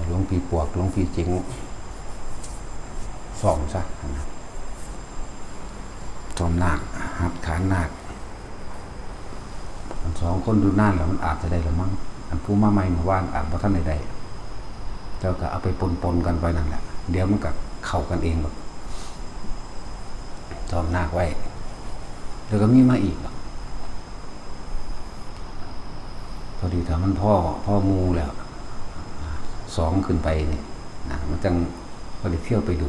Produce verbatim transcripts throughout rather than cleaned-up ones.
หลวงพี่ปวก หลวงพี่เจ๋ง ซ้อมซะ ซ้อมนาค หัดขานนาค อันสองคนอยู่นานแล้วมันอาจจะได้ละมั้ง อันผู้มาใหม่เมื่อวานอาจบ่ทันได้ได้ เจ้าก็เอาไปปนๆกันไปนั่นแหละ เดี๋ยวมันก็เข้ากันเองหรอก ซ้อมนาคไว้ แล้วก็มีมาอีกหรอก พอดีถ้ามันพอ พอหมู่แล้ว สองขึ้นไปนี่นะ มันจั่งพอได้เที่ยวไปดู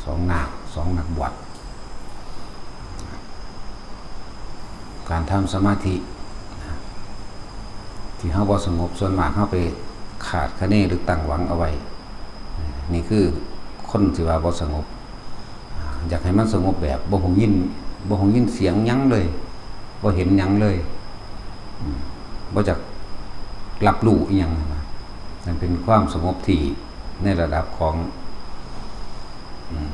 สองนาค สองนักบวช การทำสมาธินะ ที่เฮาบ่สงบ ส่วนมากเฮาไปคาดคะเนหรือตั้งหวังเอาไว้ นี่คือคนที่ว่าบ่สงบ อยากให้มันสงบแบบบ่ฮู้ยิน บ่ฮู้ยินเสียงหยังเลย บ่เห็นหยังเลย อืม บ่จักรับรู้อิหยังนะ มันเป็นความสงบที่ในระดับของ อืม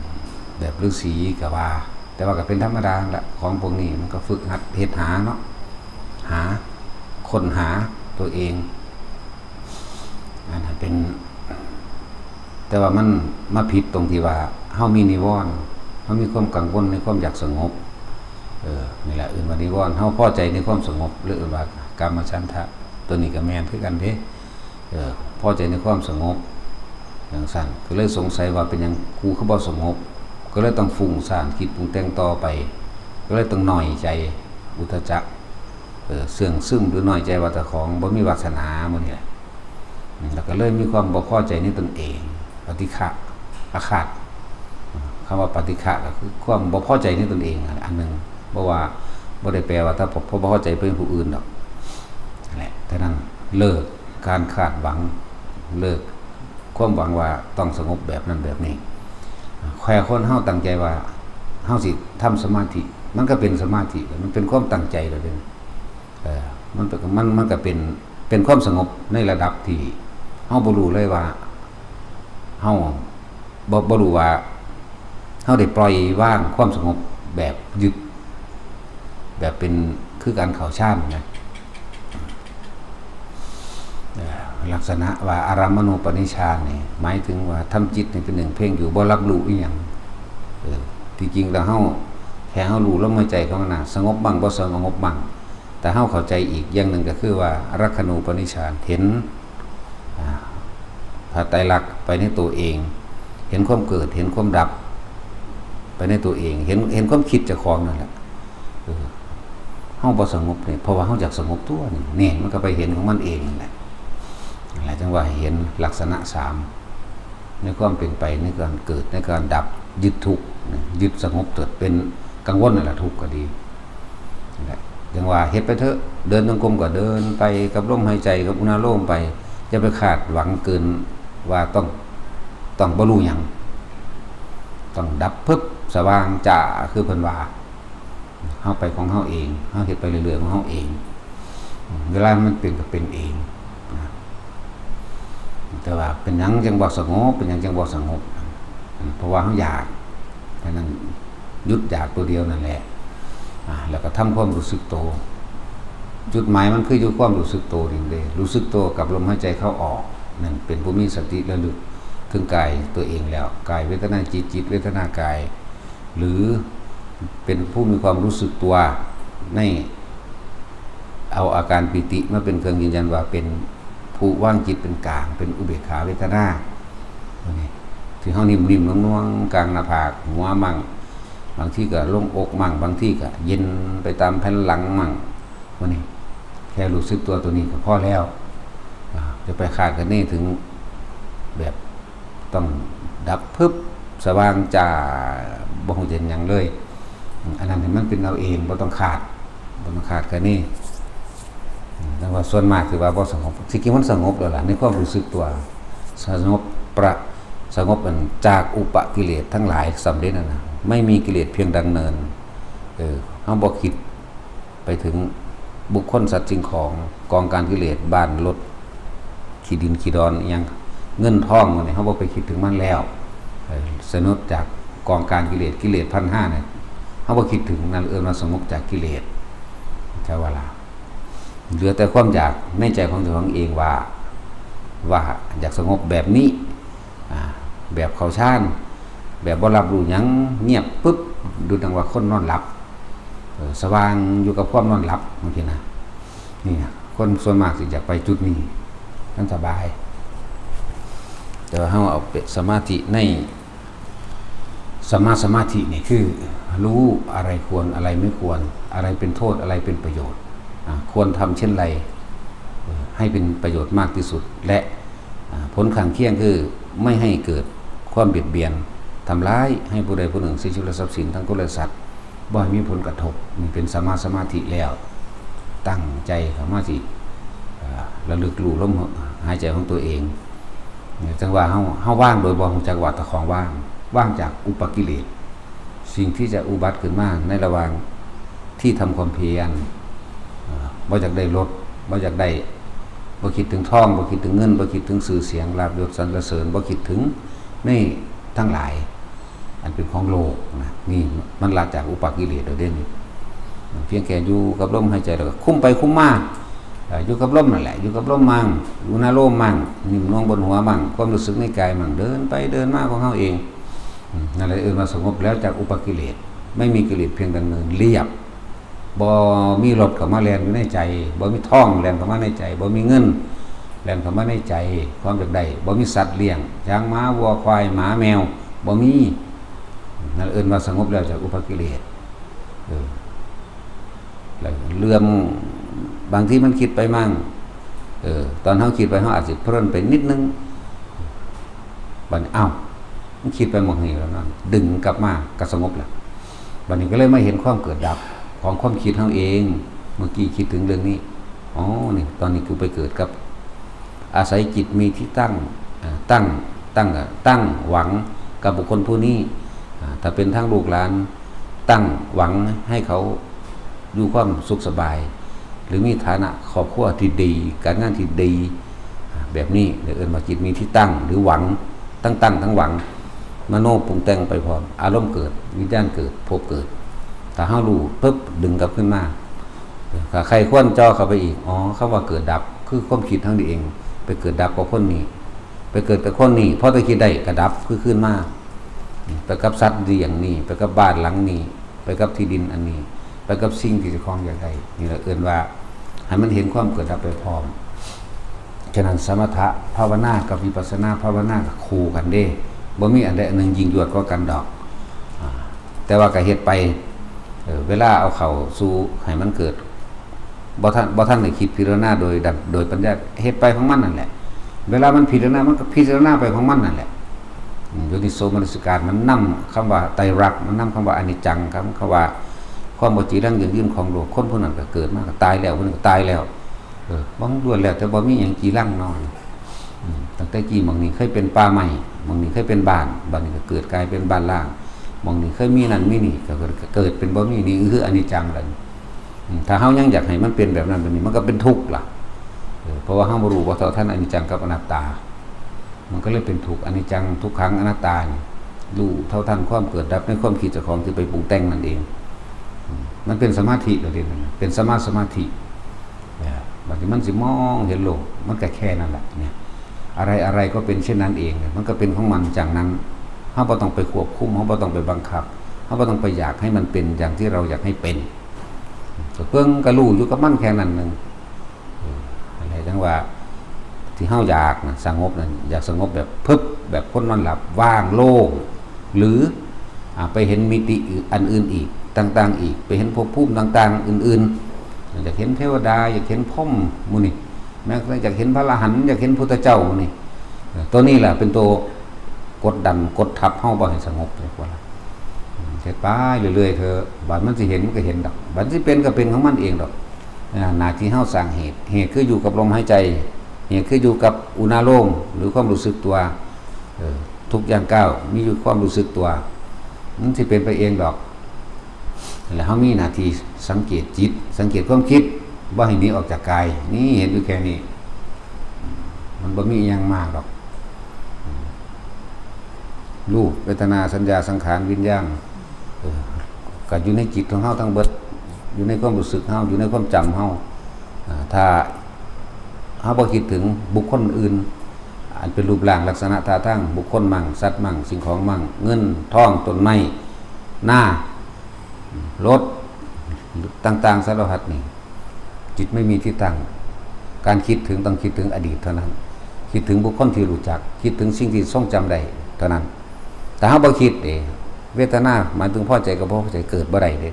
แบบฤาษีก็ว่า แต่ว่าก็เป็นธรรมดาละ ของพวกนี้มันก็ฝึกหัดเฮ็ดหาเนาะ หา ค้นหาตัวเอง อันนั้นเป็น แต่ว่ามันมาผิดตรงที่ว่าเฮามีนิวรณ์ เฮามีความกังวลในความอยากสงบ เออ นี่แหละเอิ้นว่านิวรณ์ เฮาพอใจในความสงบ หรือเอิ้นว่ากามฉันทะ ตัวนี้ก็แม่นคือกันเด้ เออ พอใจในความสงบ จั่งซั้น ก็เลยสงสัยว่าเป็นหยังกูคือบ่สงบ ก็เลยต้องฟุ้งซ่านคิดปรุงแต่งต่อไป ก็เลยต้องน้อยใจ อุทธัจจะ เออ เสื่องซึมหรือน้อยใจว่าเจ้าของบ่มีวาสนาหมู่นี้แหละ อืม แล้วก็เลยมีความบ่พอใจในตนเอง ปฏิฆะ อาฆาต คำว่าปฏิฆะก็คือความบ่พอใจในตนเองอันหนึ่ง บ่ว่า บ่ได้แปลว่าถ้าบ่ บ่พอใจเป็นผู้อื่นดอก นั่นแหละ ฉะนั้นเลิกการคาดหวัง เลิกความหวังว่าต้องสงบแบบนั้นแบบนี้ แค่คนเฮาตั้งใจว่าเฮาสิทำสมาธิ มันก็เป็นสมาธิแล้ว มันเป็นความตั้งใจแล้วเด้ เออ มันเป็น มัน มันก็เป็น เป็นความสงบในระดับที่เฮาบ่รู้เลยว่า เฮาบ่ บ่รู้ว่าเฮาได้ปล่อยวางความสงบแบบยึด แบบเป็น คือการเข้าฌานนะ เอ่อ ลักษณะว่าอารามมณูปนิชฌานนี่ หมายถึงว่าทำจิตให้เป็นหนึ่งเพ่งอยู่ บ่รับรู้อิหยัง เออ ที่จริงแล้วเฮา แค่เฮารู้ลมหายใจของมันน่ะ สงบบ้าง บ่สงบบ้าง แต่เฮาเข้าใจอีกอย่างหนึ่งก็คือว่า รักขณูปนิชฌาน เห็น อ่า พระไตรลักษณ์ไปในตัวเอง เห็นความเกิด เห็นความดับ ไปในตัวเอง เห็น เห็นความคิดเจ้าของนั่นแหละ เออ เฮาบ่สงบนี่ เพราะว่าเฮาอยากสงบตัวนี่ นี่มันก็ไปเห็นของมันเองนั่นแหละ นั่นแหละ จั่งว่าให้เห็นลักษณะสาม ในความเป็นไป ในการเกิด ในการดับ ยึดทุกข์ ยึดสงบ เกิดเป็นกังวลนั่นแหละ ทุกข์ก็ดี นั่นแหละ จั่งว่าเฮ็ดไปเถอะ เดินจงกรมก็เดินไปกับลมหายใจ กับอุณาโลมไป อย่าไปคาดหวังเกินว่าต้อง ต้องบ่รู้หยัง ต้องดับพึบ สว่างจ้า คือเพิ่นว่า เฮาไปของเฮาเอง เฮาเฮ็ดไปเรื่อยๆของเฮาเอง เวลามันเป็นก็เป็นเองนะ แต่ว่าเป็นหยังจั่งบ่สงบ เป็นหยังจั่งบ่สงบ เพราะว่าเฮาอยาก ฉะนั้นหยุดอยากตัวเดียวนั่นแหละ อ่า แล้วก็ทำความรู้สึกโต จุดหมายมันคืออยู่ความรู้สึกโตนี่เด้ รู้สึกโตกับลมหายใจเข้าออก นั่นเป็นผู้มีสติระลึกถึงกายตัวเองแล้ว กายเวทนาจิต จิตเวทนากาย หรือเป็นผู้มีความรู้สึกตัวใน เอาอาการปีติมาเป็นเครื่องยืนยันว่าเป็นผู้วางจิตเป็นกลาง เป็นอุเบกขาเวทนา อันนี้ ที่เฮานิ่มๆนวลๆกลางหน้าผาก หัวมั่ง บางทีก็ลงอกมั่ง บางทีก็เย็นไปตามแผ่นหลังมั่ง วันนี้ แค่รู้สึกตัวตัวนี้ก็พอแล้ว อ่า จะไปคาดคะเนถึงแบบต้องดับพึบ สว่างจ้า บ่ฮู้จะหยังเลย อันนั้นให้มันเป็นเอาเอง บ่ต้องคาด บ่ต้องคาดคะเน แต่ว่าส่วนมากคือว่าบ่สงบ ที่จริงมันสงบแล้วล่ะ ในความรู้สึกตัว สงบประ สงบอันจากอุปกิเลสทั้งหลายสำเร็จนั่นนะ ไม่มีกิเลสเพียงดังเนิน เออ เฮาบ่คิดไปถึงบุคคลสัตว์สิ่งของ กองการกิเลส บ้านรถ ขี้ดินขี้ดอนอิหยัง เงินทองหมู่นี้ เฮาบ่ไปคิดถึงมันแล้ว เออ สงบจากกองการกิเลส กิเลสพันห้าเนี่ย เฮาบ่คิดถึง นั่นเอิ้นว่าสงบจากกิเลส ใช่ว่าล่ะ เหลือแต่ความอยากในใจของเจ้าของเองว่า ว่าอยากสงบแบบนี้ อ่า แบบเข้าฌาน แบบบ่รับรู้หยัง เงียบปึ๊บ ดูดังว่าคนนอนหลับ เออ สว่างอยู่กับความนอนหลับ บางทีนะ นี่นะ คนส่วนมากสิอยากไปจุดนี้ มันสบาย แต่ว่าเราเอาเป็นสมาธิใน สัมมาสมาธินี่คือรู้อะไรควรอะไรไม่ควร อะไรเป็นโทษอะไรเป็นประโยชน์ อ่า ควรทำเช่นไร เอ่อ ให้เป็นประโยชน์มากที่สุด และ อ่า ผลข้างเคียงคือไม่ให้เกิดความเบียดเบียน ทำร้ายให้ผู้ใดผู้หนึ่ง เสียชีวิตและทรัพย์สินทั้งคนและสัตว์ บ่ให้มีผลกระทบ นี่เป็นสัมมาสมาธิแล้ว ตั้งใจเข้ามาสิ เอ่อ ระลึกรู้ลมหายใจของตัวเอง เนี่ย จังว่าเฮา เฮาว่างโดยบ่รู้จักว่าเจ้าของว่าง ว่างจากอุปกิเลส สิ่งที่จะอุบัติขึ้นมาในระหว่างที่ทำความเพียร เอ่อ บ่อยากได้รถ บ่อยากได้ บ่คิดถึงทอง บ่คิดถึงเงิน บ่คิดถึงชื่อเสียง ลาภยศสรรเสริญ บ่คิดถึงในทั้งหลาย อันเป็นของโลกนะ นี่มันละจากอุปกิเลสแล้วเด้นี่ เพียงแค่อยู่กับลมหายใจแล้วก็คุมไปคุมมา เอ่อ อยู่กับลมนั่นแหละ อยู่กับลมมั่ง อยู่นาโลมมั่ง นิ่มนวลบนหัวมั่ง ความรู้สึกในกายมั่ง เดินไปเดินมาของเฮาเอง อืม นั่นแหละเอิ้นว่าสงบแล้วจากอุปกิเลส ไม่มีกิเลสเพียงดำเนินเรียบ บ่มีรถเข้ามาแล่นอยู่ในใจ บ่มีทองแล่นเข้ามาในใจ บ่มีเงินแล่นเข้ามาในใจ ความอยากได้ บ่มีสัตว์เลี้ยง ช้าง ม้า วัว ควาย หมา แมว บ่มี นั่นเอิ้นว่าสงบแล้วจากอุปกิเลส เออ แล้วเรื่อง บางทีมันคิดไปมั่ง เออ ตอนเฮาคิดไปเฮาอาจสิเพลินไปนิดนึง บัดนี้ อ้าว มันคิดไปหม่องนี้แล้วนั่น ดึงกลับมาก็สงบแล้ว บัดนี้ก็เลยมาเห็นความเกิดดับของความคิดเฮาเอง เมื่อกี้คิดถึงเรื่องนี้ อ๋อ นี่ ตอนนี้กูไปเกิดกับ อาศัยจิตมีที่ตั้ง อ่า ตั้ง ตั้ง อ่ะ ตั้งหวังกับบุคคลผู้นี้ อ่า ถ้าเป็นทางลูกหลาน ตั้งหวังให้เขาอยู่ความสุขสบาย หรือมีฐานะครอบครัวที่ดี การงานที่ดี อ่า แบบนี้เรียกเอิ้นว่าจิตมีที่ตั้ง หรือหวัง ทั้งตั้งทั้งหวัง มโนปรุงแต่งไปพร้อม อารมณ์เกิด วิญญาณเกิด ภพเกิด ถ้าเฮารู้ปุ๊บ ดึงกลับขึ้นมา ถ้าใคร่ครวญเจาะเข้าไปอีก อ๋อ คำว่าเกิดดับ คือความคิดเฮานี่เอง ไปเกิดดับกับคนนี้ ไปเกิดกับคนนี้ พอแต่คิดได้ก็ดับ คือคืนมา ไปกับสัตว์เลี้ยงนี่ ไปกับบ้านหลังนี้ ไปกับที่ดินอันนี้ ไปกับสิ่งที่เจ้าของอยากได้ นี่แหละเอิ้นว่า ให้มันเห็นความเกิดดับไปพร้อม ฉะนั้นสมถะภาวนากับวิปัสสนาภาวนาก็คู่กันเด้ บ่มีอันใดอันหนึ่งยิ่งยวดกว่ากันดอก อ่า แต่ว่าก็เฮ็ดไป เออ เวลาเอาเข้าสู่ให้มันเกิด บ่ทัน บ่ทันได้คิดพิจารณาโดยดับ โดยปัญญา เฮ็ดไปของมันนั่นแหละ เวลามันพิจารณา มันก็พิจารณาไปของมันนั่นแหละ อืม โยนิโสมนสิการ มันนำคำว่าไตรลักษณ์ มันนำคำว่าอนิจจัง คำ คำว่าความบ่จีรังยั่งยืนของโลก คนผู้นั้นก็เกิดมาก็ตายแล้ว ผู้นั้นก็ตายแล้ว เออ บ่ล้วนแล้วแต่บ่มีหยังจีรังเนาะ อืม ตั้งแต่กี้หม่องนี้เคยเป็นป่าไม้ หม่องนี้เคยเป็นบ้าน บัดนี้ก็เกิดกลายเป็นบ้านร้าง หม่องนี้เคยมีนั่นมีนี่ ก็เกิดเป็นบ่มี นี่คืออนิจจังแล้ว อืม ถ้าเฮายังอยากให้มันเป็นแบบนั้นแบบนี้ มันก็เป็นทุกข์ล่ะ เออ เพราะว่าเฮาบ่รู้บ่เท่าทันอนิจจังกับอนัตตา มันก็เลยเป็นทุกข์ อนิจจัง ทุกขัง อนัตตานี่ รู้เท่าทันความเกิดดับในความคิดเจ้าของที่ไปปรุงแต่งนั่นเอง อืม มันเป็นสมาธิ ก็เรียกนั่นน่ะ เป็นสัมมาสมาธิ เนี่ย บัดนี้มันสิมองเห็นโลก มันก็แค่นั้นแหละเนี่ย อะไรอะไรก็เป็นเช่นนั้นเอง มันก็เป็นของมันจั่งนั้น เฮาบ่ต้องไปควบคุม เฮาบ่ต้องไปบังคับ เฮาบ่ต้องไปอยากให้มันเป็นอย่างที่เราอยากให้เป็น ก็เบิ่งก็รู้อยู่กับมันแค่นั้นหนึ่ง เออ นั่นแหละจั่งว่า ที่เฮาอยากนะ สงบนั่น อยากสงบแบบพึบ แบบคนนอนหลับ ว่างโล่ง หรือ อ่า ไปเห็นมิติอื่น อันอื่นอีก ต่างๆอีก ไปเห็นภพภูมิต่างๆอื่นๆ อยากเห็นเทวดา อยากเห็นพรหมหมู่นี่ แม้กระทั่งอยากเห็นพระอรหันต์ อยากเห็นพุทธเจ้าหมู่นี่ เออ ตัวนี้แหละเป็นตัวกดดัน กดทับเฮาบ่ให้สงบเลยว่าล่ะ อืม เฮ็ดไปเรื่อยๆเถอะ บัดมันสิเห็นมันก็เห็นดอก บัดสิเป็นก็เป็นของมันเองดอก อ่า หน้าที่เฮาสร้างเหตุ เหตุคืออยู่กับลมหายใจ เหตุคืออยู่กับอุณาโลม หรือความรู้สึกตัว เออ ทุกย่างก้าวมีอยู่ความรู้สึกตัว มันสิเป็นไปเองดอก แล้วเฮามีหน้าที่สังเกตจิต สังเกตความคิด บ่ให้หนีออกจากกาย นี่เห็นอยู่แค่นี้ มันบ่มีอิหยังมากดอก รูป เวทนา สัญญา สังขาร วิญญาณ เออ ก็อยู่ในจิตของเฮาทั้งเบิด อยู่ในความรู้สึกเฮา อยู่ในความจำเฮา อ่า ถ้าเฮาบ่คิดถึงบุคคลอื่น อันเป็นรูปร่างลักษณะท่าทางบุคคลมั่ง สัตว์มั่ง สิ่งของมั่ง เงินทอง ต้นไม้ นา รถ ต่างๆ สารพัดนี่ จิตไม่มีที่ตั้ง การคิดถึงต้องคิดถึงอดีตเท่านั้น คิดถึงบุคคลที่รู้จัก คิดถึงสิ่งที่ทรงจำได้เท่านั้น แต่เฮาบ่คิดเด้ เวทนาหมายถึงพอใจกับบ่พอใจเกิดบ่ได้เด้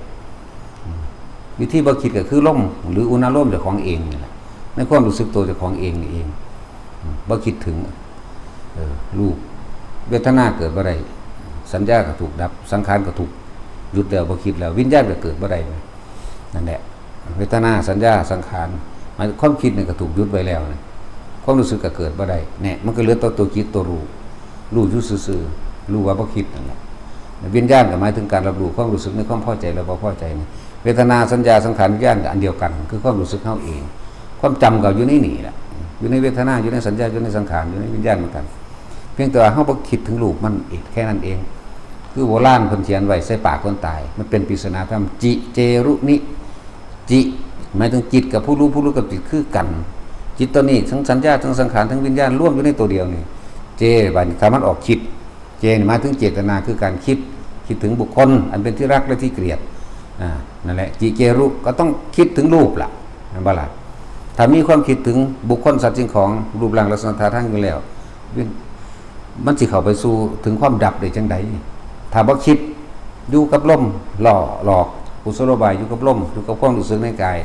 วิธีบ่คิดก็คือลม หรืออุณาโลมเจ้าของเองนี่แหละ ในความรู้สึกตัวเจ้าของเองนี่เอง บ่คิดถึง เออ รูป เวทนาเกิดบ่ได้ สัญญาก็ถูกดับ สังขารก็ถูกหยุดแล้ว บ่คิดแล้ว วิญญาณก็เกิดบ่ได้ นั่นแหละ เวทนา สัญญา สังขาร หมายความคิดนี่ก็ถูกหยุดไว้แล้วนะ ความรู้สึกก็เกิดบ่ได้ เนี่ย มันก็เหลือตัว ตัวจิต ตัวรู้ รู้อยู่ซื่อๆ รู้ว่าบ่คิดนั่นแหละ วิญญาณก็หมายถึงการรับรู้ความรู้สึกในความพอใจและบ่พอใจนี่ เวทนา สัญญา สังขาร วิญญาณก็อันเดียวกัน คือความรู้สึกเฮาเอง ความจำก็อยู่ในนี่แหละ อยู่ในเวทนา อยู่ในสัญญา อยู่ในสังขาร อยู่ในวิญญาณเหมือนกัน เพียงแต่ว่าเฮาบ่คิดถึงรูปมันเอง แค่นั้นเอง คือโบราณเพิ่นเขียนไว้ใส่ปากคนตาย มันเป็นปริศนาธรรม จิเจรุนิ จิ หมายถึงจิตกับผู้รู้ ผู้รู้กับจิตคือกัน จิตตัวนี้ทั้งสัญญา ทั้งสังขาร ทั้งวิญญาณรวมอยู่ในตัวเดียวนี่ เจ บัดนี้ถ้ามันออกคิด เจนี่หมายถึงเจตนา คือการคิด คิดถึงบุคคลอันเป็นที่รักและที่เกลียด อ่า นั่นแหละ จิเจรุ ก็ต้องคิดถึงรูปล่ะ แม่นบ่ล่ะ ถ้ามีความคิดถึงบุคคล สัตว์ สิ่งของ รูปร่าง ลักษณะ ท่าทางอยู่แล้ว มันสิเข้าไปสู่ถึงความดับได้จังใด ถ้าบ่คิด อยู่กับลม หล่อ หลอก กุศโลบาย อยู่กับลม อยู่กับความรู้สึกในกาย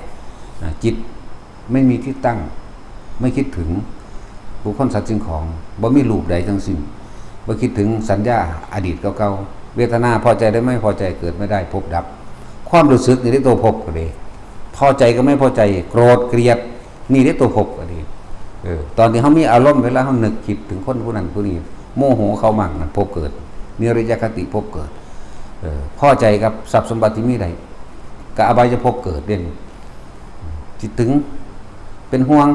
อ่า จิตไม่มีที่ตั้ง ไม่คิดถึงบุคคล สัตว์ สิ่งของ บ่มีรูปใดทั้งสิ้น บ่คิดถึงสัญญาอดีตเก่าๆ เวทนาพอใจและไม่พอใจเกิดไม่ได้ ภพดับ ความรู้สึกนี่เด้ตัวภพก็ดี พอใจกับไม่พอใจ โกรธ เกลียด นี่เด้ตัวภพก็ดี เออ ตอนที่เฮามีอารมณ์ เวลาเฮานึกคิดถึงคนผู้นั้นผู้นี้ โมโหเขามั่ง นั่นภพเกิด นิรยคติภพเกิด เออ พอใจกับทรัพย์สมบัติที่มีได้ ก็อบายภพเกิดเด่น คิดถึง เป็นห่วง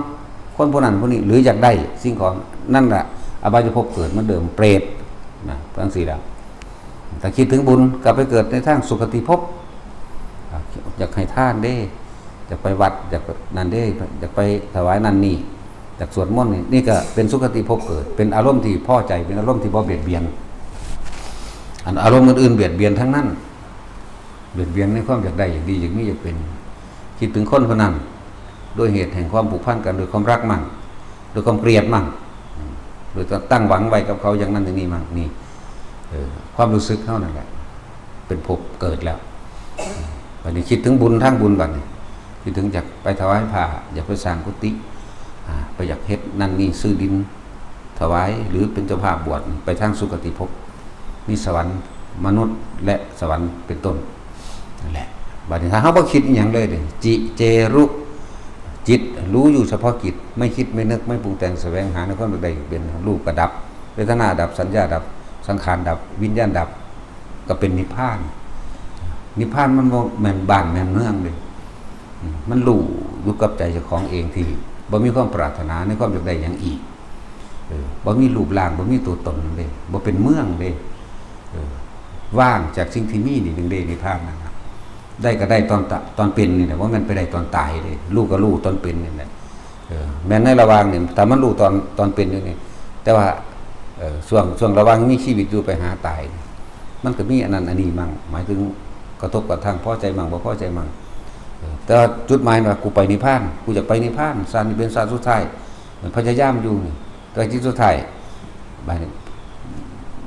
คนผู้นั้นผู้นี้ หรืออยากได้สิ่งของ นั่นแหละ อบายภพเกิดเหมือนเดิม เปรต นะ จั่งซี้ล่ะ ถ้าคิดถึงบุญ ก็ไปเกิดในทางสุคติภพ อ่ะ อยากให้ทานเด้ อยากไปวัด อยากไปนั่นเด้ อยากไปถวายนั่นนี่ อยากสวดมนต์นี่ นี่ก็เป็นสุคติภพเกิด เป็นอารมณ์ที่พอใจ เป็นอารมณ์ที่บ่เบียดเบียน อันอารมณ์อื่นๆ เบียดเบียนทั้งนั้น เบียดเบียนในความอยากได้ อยากดี อยากมี อยากเป็น คิดถึงคนคนนั้น ด้วยเหตุแห่งความผูกพันกัน ด้วยความรักมั่ง ด้วยความเกลียดมั่ง อืม โดยตั้งหวังไว้กับเขาอย่างนั้นอย่างนี้มั่ง นี่ เออ ความรู้สึกเฮานั่นแหละ เป็นภพเกิดแล้ว บัดนี้คิดถึงบุญ ทางบุญ บัดนี้ คิดถึงอยากไปถวายผ้า อยากไปสร้างกุฏิ อ่า ไปอยากเฮ็ดนั่นนี่ ซื้อดินถวาย หรือเป็นเจ้าภาพบวช ไปทางสุคติภพ มีสวรรค์มนุษย์และสวรรค์เป็นต้น นั่นแหละ บัดนี้ถ้าเฮาบ่คิดอิหยังเลยเด้ จิเจรุ จิตรู้อยู่เฉพาะกิจ ไม่คิดไม่นึกไม่ปรุงแต่งแสวงหาในความอยากได้อยากเป็น รูปก็ดับ เวทนาดับ สัญญาดับ สังขารดับ วิญญาณดับ ก็เป็นนิพพาน นิพพานมันบ่แม่นบ้านแม่นเมืองเด้ อืม มันรู้อยู่กับใจเจ้าของเองที่บ่มีความปรารถนาในความอยากได้หยังอีก เออ บ่มีรูปร่าง บ่มีตัวตนเด้ บ่เป็นเมืองเด้ เออ ว่างจากสิ่งที่มีนี่เด้ นิพพานนั่นน่ะ ได้ก็ได้ตอนตะ ตอนเป็นนี่แหละ บ่แม่นไปได้ตอนตายเด้ รู้ก็รู้ตอนเป็นนี่แหละ เออ แม่นในระหว่างนี่ ถ้ามันรู้ตอน ตอนเป็นอยู่นี่ แต่ว่า เออ ช่วง ช่วงระหว่างมีชีวิตอยู่ไปหาตายนี่ มันก็มีอันนั้นอันนี้มั่ง หมายถึงกระทบกระทั่ง พอใจมั่ง บ่พอใจมั่ง เออ แต่ว่าจุดหมายว่ากูไปนิพพาน กูอยากไปนิพพาน ชาตินี้เป็นชาติสุดท้าย มันพยายามอยู่นี่ แต่จิตสุดท้าย บัดนี้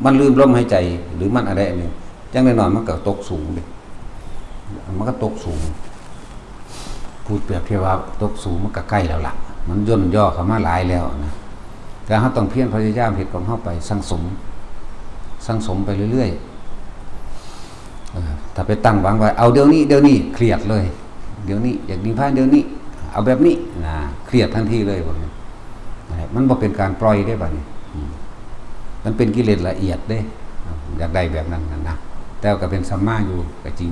มันลืมลมหายใจ หรือมันอะไรอันหนึ่ง จั่งน้อยๆ มันก็ตกสูงเด้ มันก็ตกสูง พูดเปรียบเทียบว่าตกสูงมันก็ใกล้แล้วล่ะ มันย่นย่อเข้ามาหลายแล้วนะ แต่เฮาต้องเพียรพยายามเฮ็ดของเฮาไป สั่งสม สั่งสมไปเรื่อยๆ เออ ถ้าไปตั้งหวังไว้ เอาเดี๋ยวนี้ เดี๋ยวนี้ เครียดเลย เดี๋ยวนี้ อยากนิพพานเดี๋ยวนี้ เอาแบบนี้ นะ เครียดทันทีเลย พวกนี้ นั่นแหละ มันบ่เป็นการปล่อยเด้ บัดนี้ อืม มันเป็นกิเลสละเอียดเด้ อยากได้แบบนั้นนั่นนะ แต่ก็เป็นสัมมาอยู่ก็จริง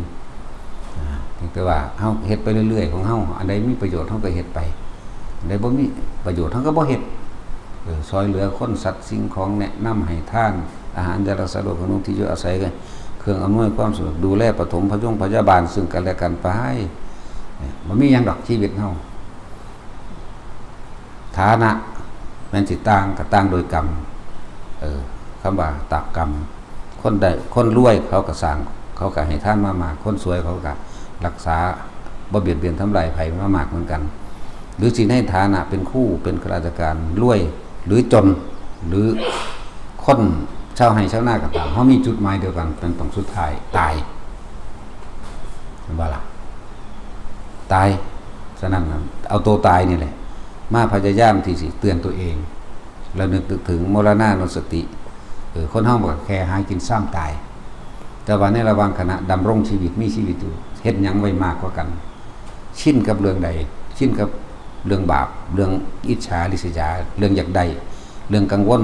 อ่า เพียงแต่ว่าเฮาเฮ็ดไปเรื่อยๆ ของเฮา อันใดมีประโยชน์เฮาก็เฮ็ดไป อันใดบ่มีประโยชน์เฮาก็บ่เฮ็ด เออ ช่วยเหลือคนสัตว์สิ่งของ แนะนำให้ทาน อาหารยารักษาโรค เครื่องนุ่งที่อยู่อาศัย เครื่องอำนวยความสะดวก ดูแลปฐมพยงพยาบาลซึ่งกันและกันไป เนี่ย บ่มีหยังดอกชีวิตเฮา ฐานะ แม่นสิต่างก็ต่างโดยกรรม เออ คำว่าตากกรรม คนได้ คนรวยเขาก็สร้าง เขาก็ให้ทานมามาก คนสวยเขาก็รักษาบ่เบียดเบียนทำลายไผมามากเหมือนกัน หรือสิในฐานะเป็นครู เป็นข้าราชการ รวย หรือจน หรือคนชาวไร่ชาวนาก็ตาม เฮามีจุดหมายเดียวกัน เป็นต้องสุดท้ายตาย เห็นบ่ล่ะ ตาย ฉะนั้นน่ะ เอาตัวตายนี่แหละ มาพยายามที่สิเตือนตัวเอง แล้วนึกถึงมรณานุสติ เออ คนเฮามันก็แค่หากินซ้ำตาย แต่ว่าในระหว่างขณะดำรงชีวิต มีชีวิตอยู่ เฮ็ดหยังไว้มากกว่ากัน ชินกับเรื่องใด ชินกับเรื่องบาป เรื่องอิจฉาริษยา เรื่องอยากได้ เรื่องกังวล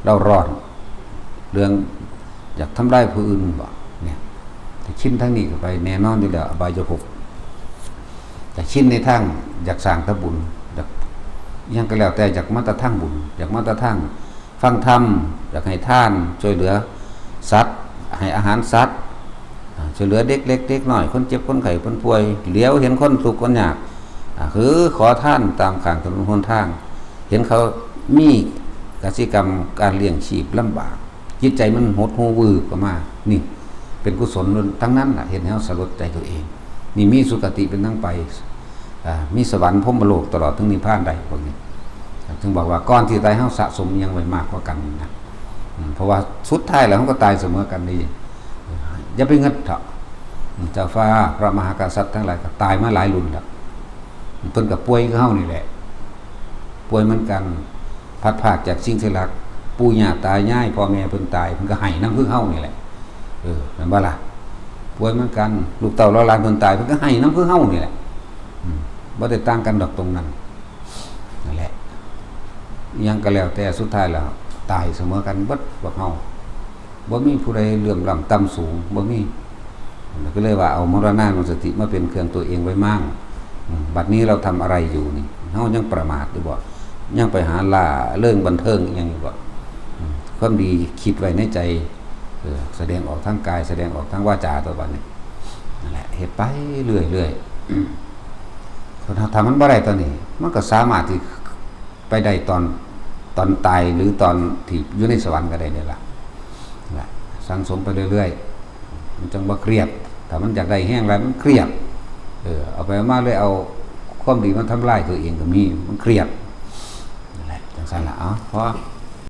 เร่าร้อน เรื่องอยากทำลายผู้อื่นบ่ เนี่ย ถ้าชินทางนี้เข้าไป แน่นอนอยู่แล้ว อบายภพ แต่ชินในทางอยากสร้างแต่บุญ อยาก อิหยังก็แล้วแต่ อยากมาแต่ทางบุญ อยากมาแต่ทางฟังธรรม อยากให้ทาน ช่วยเหลือสัตว์ ให้อาหารสัตว์ อ่า ช่วยเหลือเด็กเล็กเด็กน้อย คนเจ็บคนไข้คนป่วย เหลียวเห็นคนทุกข์คนยาก อ่า คือขอทานตามข้างถนนหนทาง เห็นเขามีกสิกรรมการเลี้ยงชีพลำบาก จิตใจมันหดหู่วืบออกมา นี่เป็นกุศลทั้งนั้นน่ะ เห็นแล้วสลดใจตัวเอง นี่มีสุคติเป็นทั้งไป อ่า มีสวรรค์พรหมโลกตลอดถึงนิพพานได้พวกนี้ ถึงบอกว่าก่อนที่ตายเฮาสะสมหยังไว้มากกว่ากันนะ อืม เพราะว่าสุดท้ายแล้วเฮาก็ตายเสมอกันนี่ อย่าไปเงิดเถาะ อืม เจ้าฟ้าพระมหากษัตริย์ทั้งหลายก็ตายมาหลายรุ่นแล้ว เพิ่นก็ป่วยคือเฮานี่แหละ ป่วยเหมือนกัน พลัดพรากจากสิ่งที่รัก ปู่ย่าตายาย พ่อแม่เพิ่นตาย เพิ่นก็ไห้นำคือเฮานี่แหละ เออ แม่นบ่ล่ะ ป่วยเหมือนกัน ลูกเต้าเหล่าหลานเพิ่นตาย เพิ่นก็ไห้นำคือเฮานี่แหละ อืม บ่ได้ต่างกันดอกตรงนั้น นั่นแหละ อิหยังก็แล้วแต่ สุดท้ายแล้วตายเสมอกันเบิดพวกเฮา บ่มีผู้ใดเหลื่อมล้ำต่ำสูง บ่มี ก็เลยว่าเอามรณานุสติมาเป็นเครื่องตัวเองไว้มั่ง อืม บัดนี้เราทำอะไรอยู่นี่ เฮายังประมาทอยู่บ่ ยังไปหาล่าเริงบันเทิงอิหยังอยู่บ่ อืม ความดีคิดไว้ในใจ เออ แสดงออกทางกาย แสดงออกทางวาจาตัวบัดนี้ นั่นแหละ เฮ็ดไปเรื่อยๆ คนเราถ้ามันบ่ได้ตอนนี้ มันก็สามารถที่ไปได้ตอน ตอนตายหรือตอนที่อยู่ในสวรรค์ก็ได้เลยล่ะ นะ สั่งสมไปเรื่อยๆ มันจังบ่เครียด ถ้ามันอยากได้แฮงหลายมันเครียด เออ เอาไปเอามาเลยเอาความดีมาทำลายตัวเองก็มี มันเครียด นั่นแหละ จังซั่นล่ะ เอา พอ